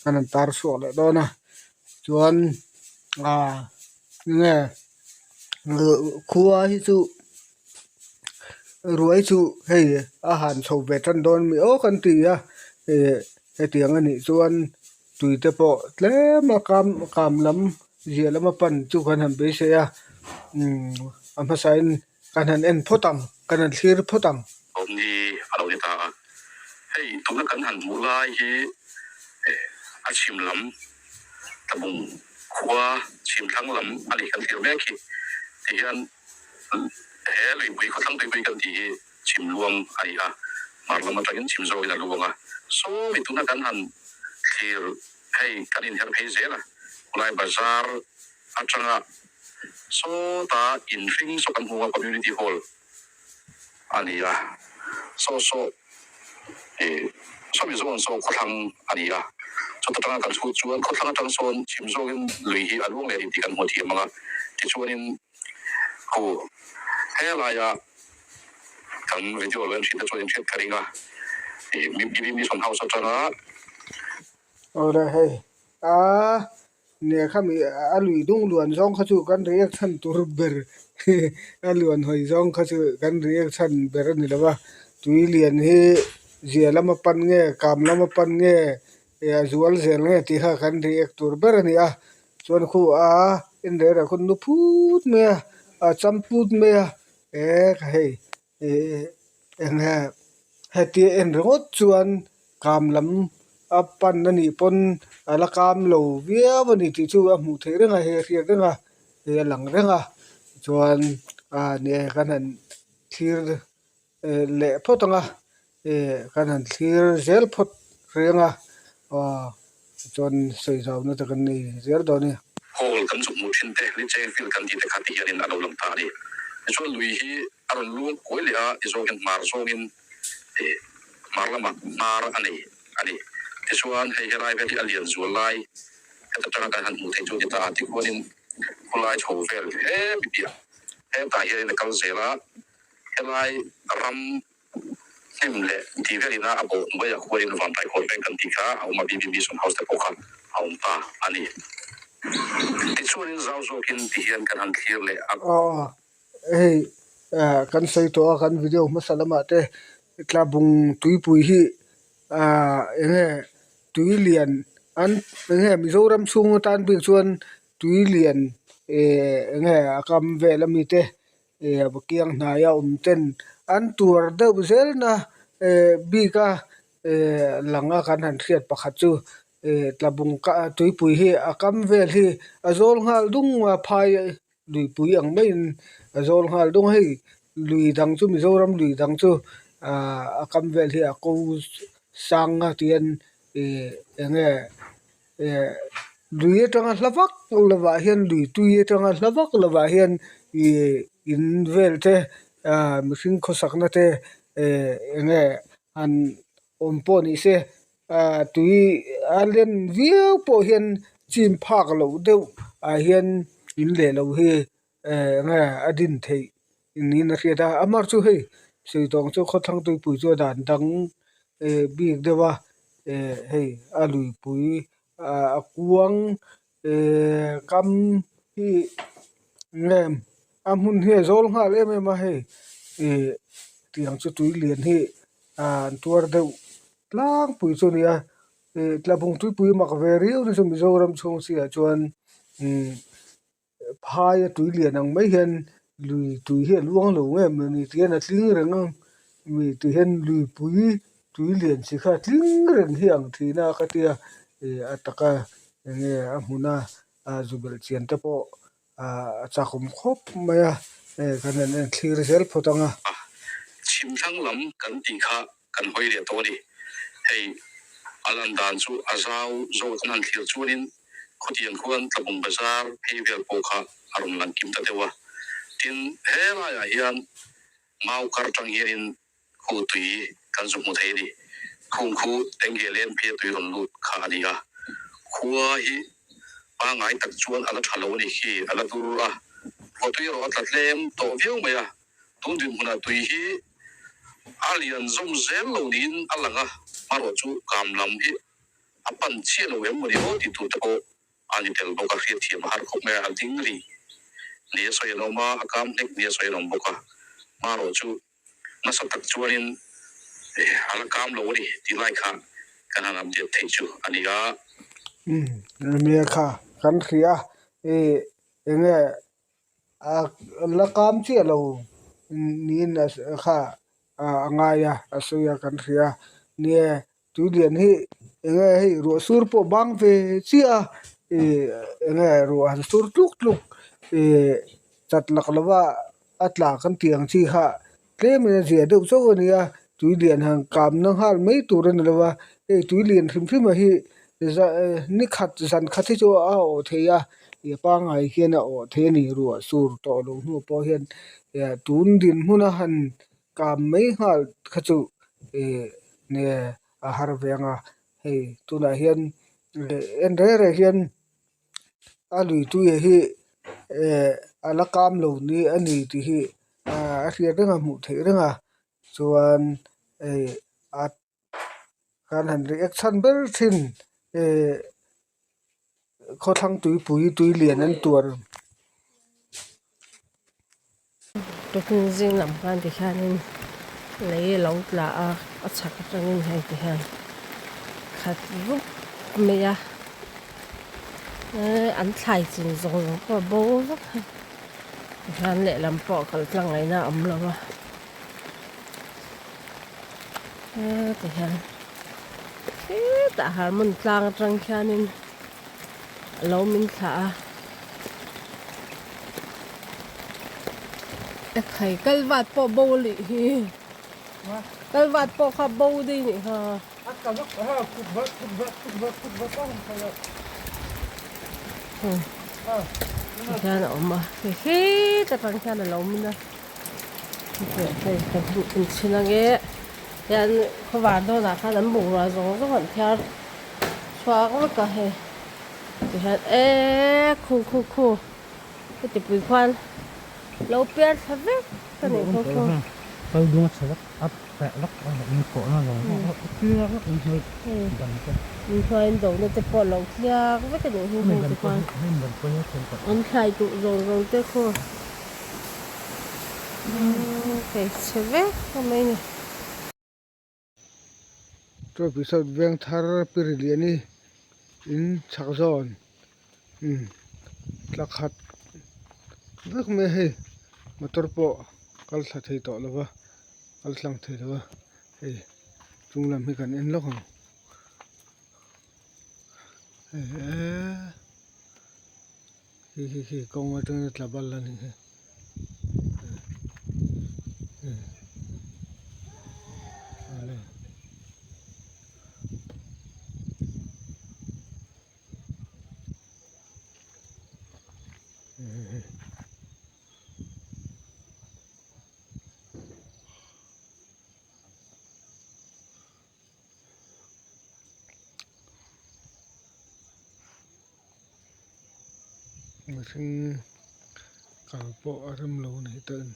Kan han tar chhuak leh dawn a chuan ah enge khua hi chu ruai chu hei a han chho ve tan dawn mi aw kan ti a ih hetiang a nih chuan tui te pawh tlem a kam kam lam ziah lama pan chu kan han beisei a umm a hmasain kan han en phawt ang kan han thlir phawt ang. Awmni a lo ni ta a, hei tuna kan han hmuh lai hi a chhim lam Tlabung khua chhim thlang lam a ni kan thlir mek hi tihian he luipui khawthlang tuipui kan tih hi chhim luang a ni a, hmar lam atangin chhim zawkin a luang a, sawmi tuna kan han thlir hei kan inher phei zel a, khulai bazar atanga Sawta inhring saw kan hmu a community hall a ni a, saw saw ih sawmi zawn saw khawthlang a ni a, chawt atanga kan chhut chuan khawthlang atang sawn chhim zawkin lui hi a luang leh a ni tih kan hmu thiam ang a, tichuanin khu helaia kan video lo en thin te chuan inhriat ka ring a, ih BB Mission House atanga. Awle hei a Nia khami a lui dung luan zawng kha chu kan react chhan tur ber a luan hawi zawng kha chu kan react chhan ber a ni lo va, tui lian hi zia lama pan nge kam lama pan nge a zual zel nge tih kha kan react tur ber a ni a, chuan khu a en reh reh khawn nu phut mai a, a cham put mai a, eh hei Ih eng nge heti en ringawt chuan kam lam a pan a nih pawn a la kam lo viau a ni tih chu a hmuh theih reng a hei a hriat reng a hei a lang reng a chuan ah ni e kan han thlir leh phawt ang a ih kan han thlir zel phawt reng a aw chuan sawi zau na te kan nei zel dawn a ni. Hall kan chu hmuh thin te, Licheng field kan tih te kha ti hianin a lo lang ta a ni. Tichuan lui hi a rawn luang kuai leh a, tizawngin hmar zawngin ih hmar lamah hmar a nei a ni. Tichuan hei helai vel hi a lian zual lai heta tanga kan han hmuh theih chu a ni ta a, tikhuanin khulai chho vel he mi piah hetah hianin a kal zel a, helai ram Hnim leh tih velin a a bawh hnuaiah khuain vantai khawi veng kan tih kha a awm a, BB Mission House te pawh kha a awm ta a ni. Tichuanin zau zawkin ti hian kan han thlir leh a. Aw hei kan sawi tawh a kan video hmasa lamah te tlabung tuipui hi eng nge tui lian an eng nge Mizoram chhung atan bik chuan tui lian eng nge a kam vel ami te ih kiang hnaia awm ten an tuar deuh zel na eh bik a eh lang a kan han hriat pakhat chu eh tlabung kah tuipui hi a kam vel hi a zawl nghal dung a phai luipui ang maiin a zawl nghal dung a hei lui dang chu Mizoram lui dang chu ah a kam vel hi a ko sang a tihian ih eng nge eh lui atanga hla vak lovah hian lui tui atanga hla vak lovah hian ih in vel te ah mihring khawsakna te eh eng nge han awm pawh ni se ah tui a len viau pawh hian chim phak loh deuh ah hian in leh lo hi eh eng nge a din theih niin a hriat a amah chu hei sawi tawng chu khawthlang tuipui chu a dan dang eh bik deuh a eh hei a luipui ah a kuang eh kam hi nge a hmun hi a zawl nghal em em a hei ih tiang chu tui lian hi ah an tuar deuh tlangpui chu a ni a ih tlabung tuipui mak ve riau na chu Mizoram chhung si ah chuan umm. Phai a tui lian ang mai hian lui tui hi a luang lo nge mawni ti hian a tling reng a mi ti hian luipui tui lian chi kha a tling reng hi ang thin a ka tia ih a taka eng nge a hmun a a zu belh chian te pawh ah a chakawm khawp mai a hei kan han en thlir zel phawt ang a. Chhim thlang lam kan tih kha kan hawi leh tawh a ni. Hei a lan dan chu a zau zawk kan han thlir chuanin khawtiang khuan Tlabung Bazar phei vel pawh kha a rawn lang kim ta deuh a. Tin, he laiah hian mau kar tang hianin khu tui kan zu hmu thei a ni. Khung khu enge len phei a tui rawn lut kha a ni a. Khua hi pangngai tak chuan a la tha lo a ni khi a la dur a. Ruahtui erawh a tla tlem tawh viau mai a. Tun dinhmunah tui hi a lian zawm zel lo niin a lang a, hmarawh chu kam lam hi a pan chiah lo em mawni aw tih tur te pawh a ni tel bawk a, hriatthiam a har khawp mai a, a ding ri ni a sawi an awm a, a kam hlek ni a sawi an awm bawk a, hmarawh chu nasa tak chuanin a la kam lo a ni tih lai kha kan han update theih chu a ni a. Umm nia kha kan hria i enge a la kam chiah lo niin kha a ngai a a sawi a kan hria nia tui lian hi enge hei ruah sur pawh bang ve chiah a ih enge ruah han sur tluk tluk ih chat lak lova a tla kan tih ang chi kha tlem in a zia deuh chauh a ni a tui lian han kam na nghal mai tur a ni lo va hei tui lian hrim hrim ah hi ni khat zan khat hi chu a awh thei a ih pangngai hian a awh thei a ni ruah sur tawh loh hnu pawh hian tun dinhmun a han kam mai nghal kha chu ih nge a har ve ang a hei tunah hian en reng reng hian a lui tui ah hi eh a la kam lo ni a ni tih hi a hriat reng a hmuh theih reng a chuan hei a kan han react chhan ber thin eh khawthlang tuipui tui lian an tuar. Tukin zing lam khan ti hianin lei a lo tla a, a chhak atangin hei ti hian khat rup mai a, eee an thlai chin zawng zawng pawh a bo vek a, tihian lehlam pawh kal tlang ngaihna a awm lo a, eee ti hian hetah harmon tlang atang khianin a lo min thlah a. Ekhai kal vat pawh bo lih hi kal vat pawh kha bo daih nih kha. Tikhian a awm a hei hetah tang hian a lo min a hei kan han inchhin ange hian khawvar dawnah khan an bungrua zawng zawng an thiar chhuak vek a hei. Tihian eee khu khu khu heti pui khuan lo piar thla vek a nih khaw khaw. Kal dung a chhe vek a peh vek a in kawh na zawng zawng a clear vek in hnuai ban te. In hnuai in do na te pawh lo tliak vek a nih hi heng te khuan an thlai duh zawng zawng te khaw kei chhe vek a mai ni. Chu episode veng thar piri lian hi in chhak zawn umm tla khat vek mai a hei motor pawh kal thla thei tawh lo va kal tlang thei lo va hei chung lam hi kan en lawk ang hei eee khi khi khi kawng atangin a tla bal a nih hi. Mihring kal pawh a rem lo a ni ta in.